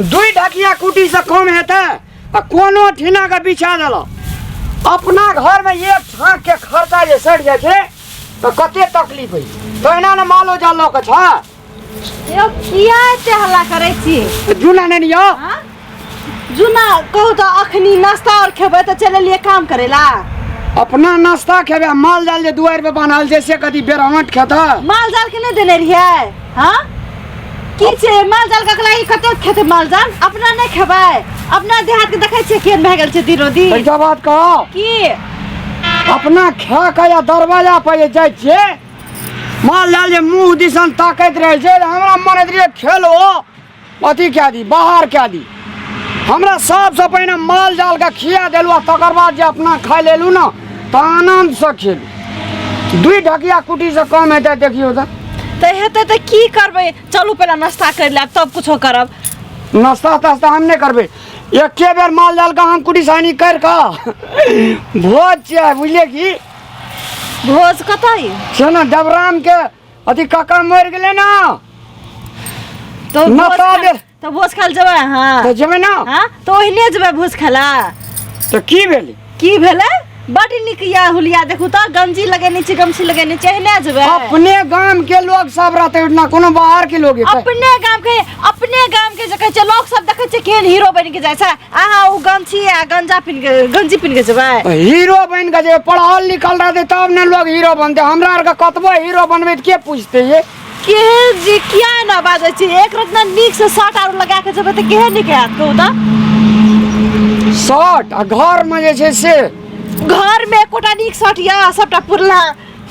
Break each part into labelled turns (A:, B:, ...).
A: दुई ढकिया कुटी से कम हेतै आ कोनो ठिना के बिछा देलक। अपना घर में एक छाक के खर्चा जे सटि जाइ छै तऽ कते तकलीफ होइ छै। तहिना ने मालो जाल लऽ के छह।
B: यौ किया एते हल्ला करै छी?
A: जूना ने लियौ।
B: हाँ? जूना कहू तऽ अखनी नाश्ता और खेबै तऽ चलि एलियै काम करै ला।
A: अपना नाश्ता खेबै आ माल जाल जे दुआरि पे बान्हल छै से कथी बेरहमट खेतै?
B: माल जाल के नहि देने रहियै? हाँ? की छै माल जाल के अकला ई कते खेतै माल जाल? अपना नहि खेबै? अपना देहात के देखै छियै केहन भए गेल छै दिनो दिन।
A: एकटा बात कहो।
B: की?
A: अपना खा के या दरवाजा पर जे जाइ छियै माल जाल जे मुँह दिसन ताकैत रहै छै, हमरा मन होइत रहै खेलो अथी कए दी, बाहर कए दी। हमरा सबसँ पहिने माल जालके खिया देलहुँ आ तकर बाद जे अपना खाइ लेलहुँ ने तऽ आनन्दसँ खेलू। दुई ढकिया कुटीसँ कम हेतै देखियौ तऽ।
B: तऽ हेतै तऽ की करबै? चलू पहिले नाश्ता करि लेब तब कुछो करब।
A: नाश्ता तास्ता हम नहि करबै, एके बेर माल जालके हम कुटी सानी करि कऽ भोज छियै, बुझलियै की?
B: भोज कतऽ?
A: छै ने देवराम के अथी काका मरि गेलै ने।
B: तो
A: नता दे।
B: तो भोज खाल जेबै अहाँ?
A: तऽ जेबै ने।
B: हाँ तो ओहिने जेबै भोज खाला।
A: तऽ की भेलै?
B: की भेलै? बड नीक या हुलिया देखू तऽ, गंजी लगेने छी, गमछी लगेने छी, एहने जेबै।
A: अपने गाम के लोग सब रहते ना, कोनो बाहर के लोग हेतै।
B: अपने गाम के, अपने गाम के जे कहै छै लोग सब देखै छै केहन हीरो बनि के जाइ छै, अहाँ ओ गमछी आ गंजा पिन के, गंजी पिन के जेबै।
A: हीरो बनि के जेबै, पढ़ल लिखल रहतै तब ने लोग हीरो बनतै। हमरा आरके कतबो हीरो बनबै तऽ के पूछतै ये?
B: केहन जी किया एना बाजै छी? एक रत्ना नीक से शर्ट आर लगा के जेबै तऽ केहन नीक हैत कहू तऽ?
A: शर्ट आ घर में जे छै से
B: घर में एकोटा नीक शर्ट या सबटा पुरना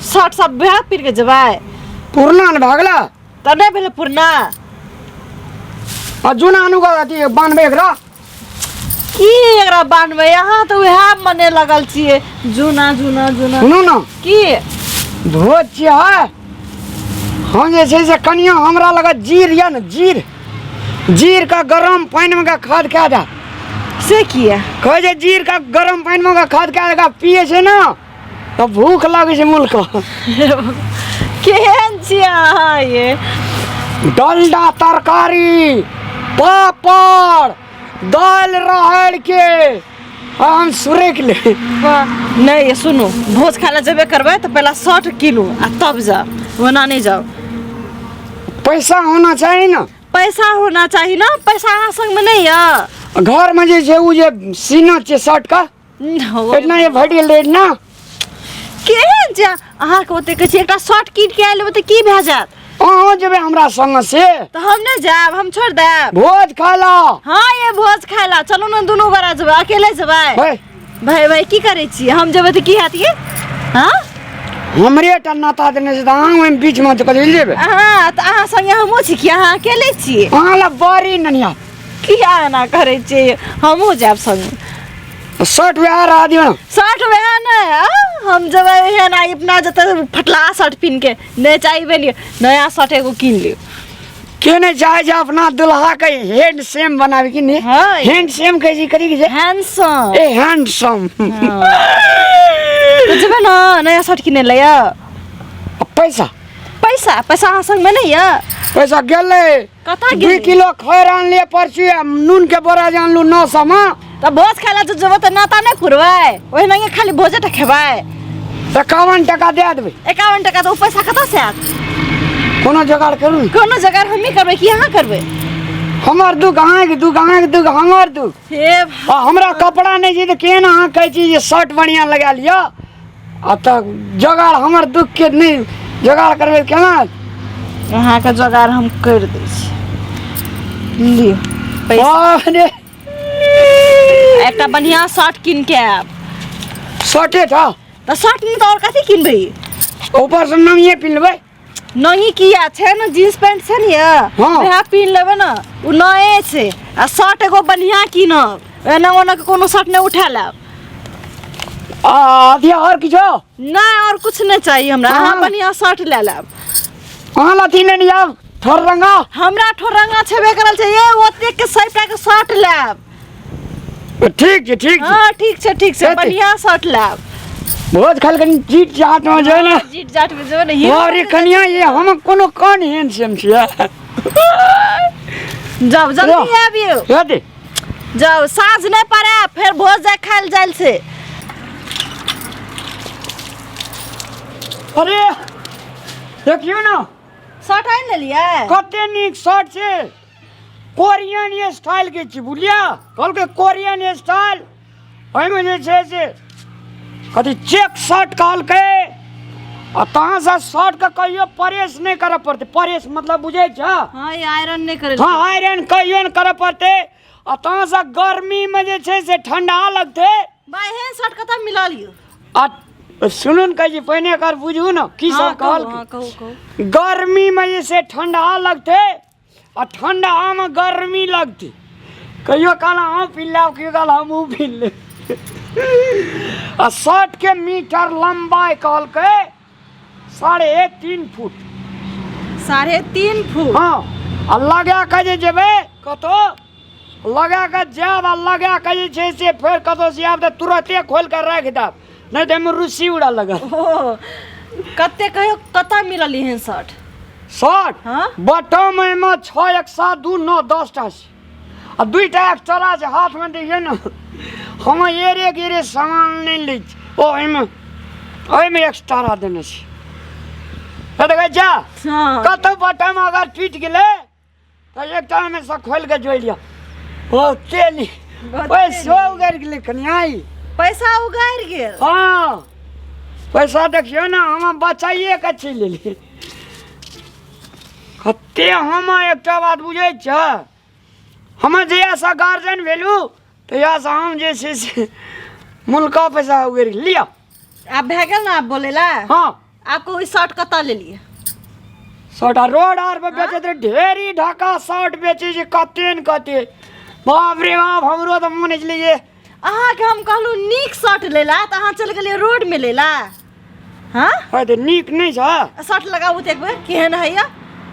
B: शर्ट सब वएह पहिर के जेबै।
A: पुरना ने भए गेलै?
B: तऽ नहि भेलै पुरना।
A: आ जूना आनू गऽ, अथी बान्हबै एकरा।
B: की एकरा बान्हबै? अहाँ तऽ उएह मने लगल छियै, जूना जूना जूना।
A: सुनू ने।
B: की?
A: भोज छियै, हम जे छै से कनियो हमरा लग जीर यऽ ने, जीर, जीर के गरम पानिमे के खद कए दए।
B: से किया?
A: कहै छै जीर के गरम पानिमे के खद कए दए, पियै छै ने तऽ भूख लगै छै मुल्क।
B: केहन छियै अहाँ ये?
A: डलडा तरकारी, पापड़, दालि राहड़ि के हम सुरकि ले।
B: वाह, नहि ये सुनू, भोज खाय लए जेबे करबै तऽ पहिले शर्ट कीनू आ तब जाउ, ओना नहि जाउ।
A: पैसा होना चाही ने।
B: पैसा होना चाही ने, पैसा अहाँ संगमे नहि यऽ।
A: घरमे जे छै ओ जे सीना छै शर्ट का इतना ये भटि गेल रहै ना।
B: केहन छै अहाँके ओते कहै छी एकटा शर्ट कीन के आयल तऽ की भए जायत?
A: अहाँ जेबै हमरा संग से?
B: तऽ हम नहि जायब, हम छोड़ि देब।
A: भोज खाय ला।
B: हाँ ये भोज खाय ला चलू ने, दुनू गोरा जेबै, अकेले जेबै?
A: भाई
B: भाई भाई की करै छी? हम जेबै तऽ की हैत ये? हाँ
A: हमरे टा नाता देने छै तऽ अहाँ ओहिमे बीचमे तऽ कथी जेबै?
B: अहाँ तऽ अहाँ संगे हमहूँ छी कि अहाँ अकेले छी?
A: अहाँ ला बड़ी ननिया।
B: किया एना करै छी? हमहूँ जायब संगे।
A: शर्ट वएह रहा दियौ ने।
B: शर्ट वएह ने, आ? हम जेबै एहन आ अपना जते फटला शर्ट पिन्ह के नहि चाहबै लिअ, नया शर्ट एगो कीन लियौ।
A: के नहि चाहै छै अपना दुल्हा के हेड सेम बनाबी कि नहि?
B: हाँ।
A: हैंड सेम कहै छी कथी कहै छै?
B: हैंडसम।
A: ए हैंडसम।
B: हाँ। तऽ जेबै ने नया शर्ट किनै लए?
A: पैसा?
B: पैसा, पैसा अहाँ संगमे नहि यऽ?
A: पैसा गेलै।
B: कतऽ
A: 2
B: गेलै?
A: किलो खैर आनलियै परसू आ नून के बोरा जे आनलहुँ 900 मे।
B: तऽ भोज खाय लए जेबै तऽ नाता नहि पुरबै? ओहिनागे खाली भोजे टा खेबै?
A: 51 टका दए देबै।
B: 51 टका तऽ ओ पैसा कतऽ से आयत?
A: कोनो जोगाड़ करू ने।
B: कोनो जोगाड़ हमही करबै कि अहाँ करबै?
A: हमर दुख अहाँके दुख, अहाँके दुख हमर दुख।
B: हे
A: आ हमरा कपड़ा नहि छै तऽ केहन अहाँ कहै छी जे शर्ट बढ़िआँ लगा लिअ, आ तऽ जोगाड़ हमर दुख के नहि जोगाड़ करबै केना?
B: अहाँके जोगाड़ हम करि दै छी, लिअ पैसा।
A: अरे
B: एकटा बढ़िआँ शर्ट कीन के आयब।
A: शर्टे था?
B: तऽ शर्ट नहि तऽ आओर कथी किनबै?
A: ऊपर से नहिए पिन्ह लेबै।
B: नहीं किया छै ने, जींस पैंट छै ने ये,
A: हाँ।
B: वएह पिन्ह लेबै ने, ओ नए छै। आ शर्ट एगो बढ़िआँ कीनब, एना ओना के कोनो शर्ट नहि उठा लेब।
A: आ अथी आओर किछो?
B: नहि, आओर कुछ नहि चाही हमरा। अहाँ
A: हाँ।
B: बढ़िआँ शर्ट लए लेब।
A: अहाँ ला अथी नहि आब ठोर रंगा?
B: हमरा ठोर रंगा छेबे करल छै ये, ओतेक के 100 के शर्ट लेब।
A: ठीक छै, ठीक छै।
B: हाँ ठीक छै, ठीक छै,
A: हेतै।
B: बढ़िआँ शर्ट लेब।
A: भोज खाल कनि जीत जात में जे ने।
B: जीत जाट में जेबै ने, हीरो
A: अरे कनिया ये हम कोनो कोन एहन सेम छियै?
B: जाउ जल्दी आबियौ।
A: हेतै।
B: जाउ, साँझ नहि पड़े फेर भोज जाय खायल जायल छै।
A: अरे देखियौ ने।
B: शर्ट आनि लेलियै?
A: कते नीक शर्ट छै, कोरियन स्टाइल के छी, बुझलियै? कहलकै कोरियन स्टाइल, ओहिमे जे छै से कथी चेक शर्ट कहलकै। आ तहाँसँ शर्टके कहियो प्रेस नहि करऽ पड़तै। प्रेस मतलब बुझै छ?
B: हँ, ई आयरन नहि करै।
A: हँ, आयरन कहियो नहि करऽ पड़तै। आ तहाँसँ गर्मीमे जे छै से ठंडा लगतै।
B: बा, एहन शर्ट कतऽ मिलल यौ?
A: आ सुनू ने, कहै छी पहिने एकर बुझू ने की
B: हँ
A: सब
B: कहू।
A: कहलकै।
B: हँ, कहू कहू।
A: गर्मीमे जे छै ठंडा लगतै आ ठंडामे गर्मी लगतै। कहियो काल अहाँ पी लेब, कहियो काल हमहूँ पी लेब। आ शर्टके मीटर लम्बाइ कहलकै 3.5 फुट।
B: 3.5 फुट?
A: हँ, आ लगा कऽ जे जेबै कतहु, लगा कऽ जायब आ लगा कऽ जे छै से फेर कतहु से आयब तऽ तुरते खोलि कऽ राखि देब, नहि तऽ एहिमे रुसी उड़ऽ लगत।
B: ओ कते कहियो, कतऽ मिलल एहन शर्ट?
A: शर्ट?
B: हाँ?
A: बटम एहिमे 6 1 7 2 9 10टा छै आ 2टा एक्स्ट्रा छै। हाथमे देखियौ ने, हम एरे गेरे सामान नहि लै छी। ओ ओहिमे एक्स्ट्रा देने छी। हे देखै छ?
B: हाँ।
A: कतहु बटम अगर टूटि गेलै तऽ एकटा ओहिमे सँ खोलि कऽ जोड़ि लिअ। ओ तेली ओहि सो उगरि गेलै कनिया ई।
B: पैसा उगारि गेल?
A: हँ, पैसा देखियौ ने, हम बचाइए कऽ चलि एलियै। कते हम एकटा बात बुझै छ, हम जहियासँ गार्जियन भेलहुँ तहियासँ हम जे छै से मुल्का पैसा उगरि गेल। लिअ।
B: आब भए गेल ने आब बोलै ला?
A: हँ।
B: आब कहू, ई शर्ट कतऽ लेलियै?
A: शर्ट रोड आर पर बेचैत रहे, ढेरी ढाका शर्ट बेचै छै, कते ने कते। बाप रे बाप, हमरो तऽ मोन होइ छलै जे
B: अहाँके हम कहलहुँ नीक शर्ट लै ला तऽ अहाँ चलि गेलियै रोडमे लै ला। हाँ।
A: है तऽ नीक नहि छ?
B: शर्ट लगाबू तऽ एक बेर, केहन होइया।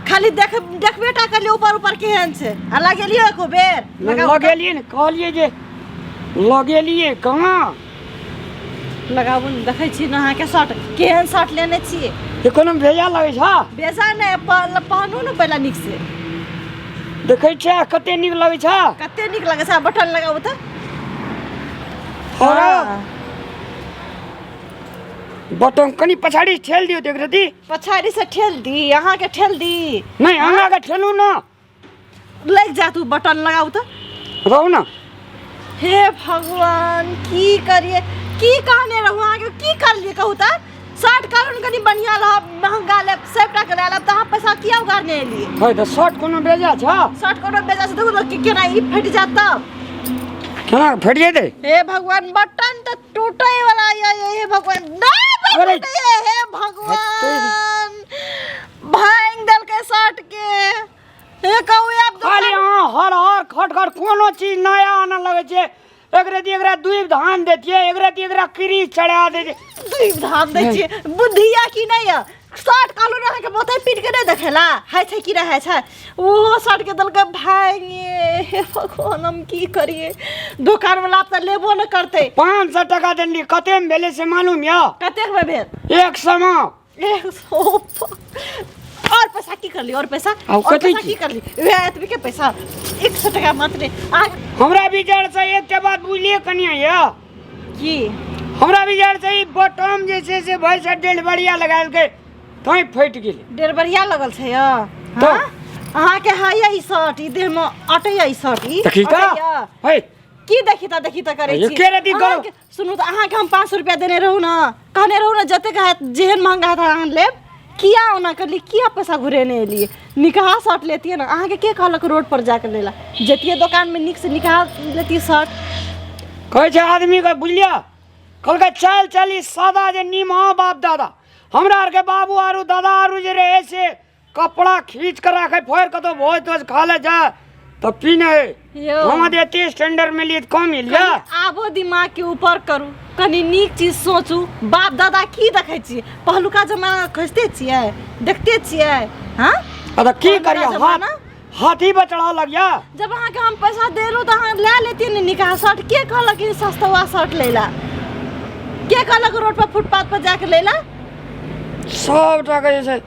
B: खाली देख देखबे टा करलियै ऊपर ऊपर केहन छै, आ लगेलियै एको बेर? लगाबू तऽ।
A: लगेलियै ने, कहलियै जे लगेलियै कहाँ।
B: लगाबू ने, देखै छी ने अहाँके शर्ट, केहन शर्ट लेने छियै।
A: ये कोनो भेजा लगै छ?
B: बेजा नहि, पहनू ने पहिले नीक से।
A: देखै छै कते नीक लगै छ?
B: कते नीक लगै छै। बटन लगाबू तऽ।
A: हाँ। बटन कनि पछाड़ी ठेल दियौ, देख रती।
B: पछाड़ी से ठेल दी? अहाँके ठेल दी?
A: नहि, आगाँ के ठेलू ने।
B: लागि जात उ बटन। लगाउ तऽ।
A: रहू ने।
B: हे भगवान, की करिए? की कहने रहू अहाँके? की करलिए कहू तऽ? शर्ट कहलहुँ ने कनि बढ़िआँ रहब, महंगा लेब, सबटा के लए लेब, तऽ अहाँ पैसा किया उगारने एलियै?
A: है तऽ शर्ट कोनो बेजा छ?
B: शर्ट कोनो बेजा छै? देखू तऽ केना ई फटि जायत तब।
A: केना फटि जेतै?
B: हे भगवान, बटन तऽ टूटे वाला ये। हे भगवान, नहीं।
A: अरे!
B: बटन, हे भगवान, भांग देलकै शर्ट के। हे कहू आब।
A: खाली अहाँ हर हर खट खट कोनो चीज नया आनऽ लगै छै। एकरे दी एकरा दुइब धान देतियै, एकरे दी एकरा क्रीज चढ़ा दै छै।
B: दुइब धान दै छियै? बुद्धिया की नहि यऽ? शर्ट कहलहुँ ने अहाँके, माथे पीट के नहि देखेला होइ छै कि नहि होइ छै। ओहो शर्ट के देलकै भांगे। हे भगवान, हम की करियै? दोकान वाला आब तऽ लेबो नहि करतै।
A: 500 टका देलियै, कतेमे भेलै से मालूम यऽ?
B: कतेक मे भेल?
A: 100 मे।
B: 100? और पैसा की करली? और पैसा?
A: आब
B: और
A: कथी
B: पैसा
A: की?
B: की करली? वएह एतबी के पैसा, 100 टका मात्र अहाँ?
A: हमरा विचार से एकटा बात बुझलियै कनिया यऽ?
B: की?
A: हमरा विचार से ई बटम जे छै से भरि से डेढ़ बढ़िया लगालकै तैं फटि गेलै।
B: डेढ़ बढ़िया लगल छै यऽ?
A: तऽ?
B: हाँ? अहाँके है ई शर्ट, ई देह में अटैया ई शर्ट ई?
A: देखी तऽ।
B: अटैया?
A: है।
B: की देखी तऽ देखी तऽ करै छी?
A: एके रति करू।
B: सुनू तऽ, अहाँके हम 500 रुपया देने रहू ने, कहने रहू ने जतेक हैत, जेहन महंगा हैत अहाँ लेब। किया ओना करलियै? किया पैसा घुरेने एलियै? निकहा शर्ट लेतियै ने। अहाँके के कहलक रोड पर जाके लै ला? जैतियै दोकानमे, नीकसँ निकहा लेतियै शर्ट।
A: कहै छै आदमीके, बुझलियै, कहलकै चल चल ई सादा जे निमहा बाप दादा हमरा आरके बाबू आरू दादा आरू जे रहै से कपड़ा खींच के राखे, फोड़ कतौ भोज तोज खा ले जा तऽ पीने।
B: यौ।
A: हम जे एते स्टैंडर्ड में लिए तऽ कम लिया?
B: कनि आबो दिमाग के ऊपर करू, कनि नीक चीज सोचू। बाप दादा की देखै छियै? पहिलुका जमाना खोजते छियै, देखते छियै? हाँ।
A: आ तऽ की
B: पहिलुका
A: करियै? हाथ
B: जमाना?
A: हाथी पर चढ़ा लगिया।
B: जब अहाँके हम पैसा देलहुँ तऽ अहाँ लए लेतियै ने निकाह शर्ट। के कहलक कि सस्तवा शर्ट लै ला? के कहलक रोड पर फुटपाथ पर जाके लै ला?
A: सबटा के जे छै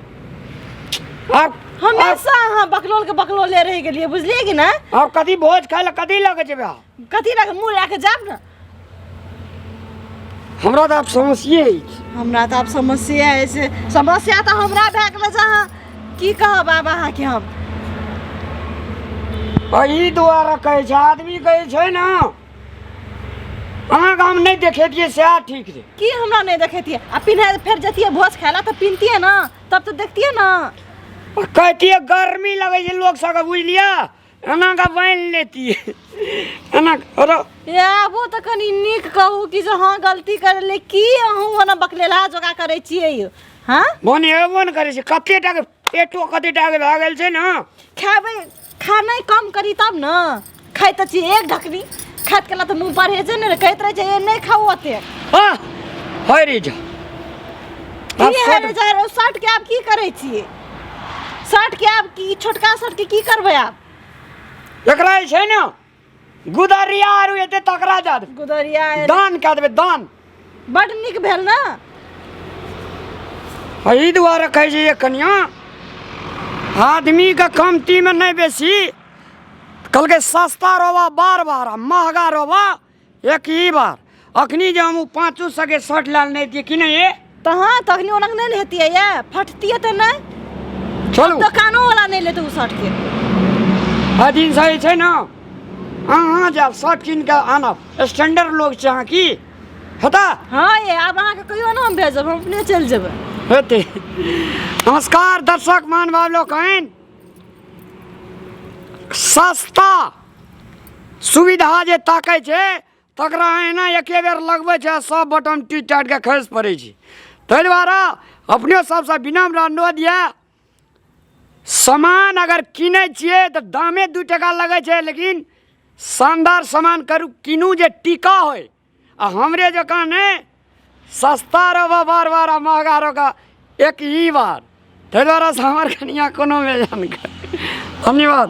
A: आब
B: हमेशा अहाँ बकलोल के बकलोले रहि गेलियै, बुझलियै कि ने?
A: आब कथी भोज खाय लए कथी लऽ के जेबै?
B: कथी लऽ के मुँह लए के जायब ने?
A: हमरा तऽ आब समस्ये अछि।
B: हमरा तऽ आब समस्या अछि, समस्या तऽ हमरा भए गेलै जे अहाँ की कहब आब अहाँके हम।
A: एहि दुआरे कहै छै आदमी, कहै छै ने, अहाँके हम नहि देखेतियै सएह ठीक रहै।
B: की हमरा नहि देखेतियै? आ पिन्हे फेर जतियै भोज खाय लए तऽ पिन्हतियै ने, तब तऽ देखतियै ने।
A: कहतियै गर्मी लगै छै लोक सबके, बुझलियै, एना कऽ बान्हि लेतियै एना अरे।
B: ए आबो तऽ कनि नीक कहू कि जे हँ गलती करले। की अहूँ ओना बकलेलहा जोका करै छियै यौ? हँ
A: बनेबो ने करै छै, कते टाके पेटो कते टाके भए गेल छै ने।
B: खेबै खाना कम करी तब ने। खाइ तऽ छी एक ढकनी, खाइत केला तऽ मुँह परहेजे ने कहैत रहै छै, ए नहि खाउ ओतेक।
A: हँ हरि जा।
B: की हरि जा? शर्ट के आब की करै छियै? शर्ट के आब की, छोटका शर्ट के की करबै आब?
A: एकरा जे छै ने गुदरिया आरू एते तकरा जा देबै।
B: गुदरिया
A: दान कए देबै दान।
B: बड नीक भेल ने।
A: एहि दुआरे कहै छै जे कनिया आदमीके कमतीमे नहि बेसी। कहलकै सस्ता रोबा बार बार आ महगा रोबा एक ही बार। अखनी जे हम ओ पाँचो सए के शर्ट लए लेने रहियै कि नहि?
B: तऽ हँ, तखनी ओना नहि ने हेतियै, ये फटतियै तऽ नहि।
A: चलू,
B: दोकानो वाला नहि लेतै ओ शर्ट के।
A: एहि दिनसँ जे छै ने अहाँ जायब शर्ट कीन कऽ आनब। स्टैंडर्ड लोक छै अहाँ, की हेता?
B: हँ ये, आब अहाँके कहियो ने हम भेजब, हम अपने चलि जेबै।
A: हेतै। नमस्कार दर्शक महानुभाव लोकनि, सस्ता सुविधा जे ताकै छै तकरा एना एके बेर लगबै छै आ सब बटन टीट टाट के खसि पड़ै छै। ताहि दुआरे अपने सबसँ विनम्र अनुरोध यऽ, सामान अगर कीनै छियै तऽ दामे 2 टका लगै छै, लेकिन शानदार सामान करू कीनू जे टीका होइ आ हमरे जकाँ नहि सस्ता रहबऽ बार बार आ महगा रहबऽ एक ही बार। ताहि दुआरे से हमर कनिआँ कोनो मेजन। धन्यवाद।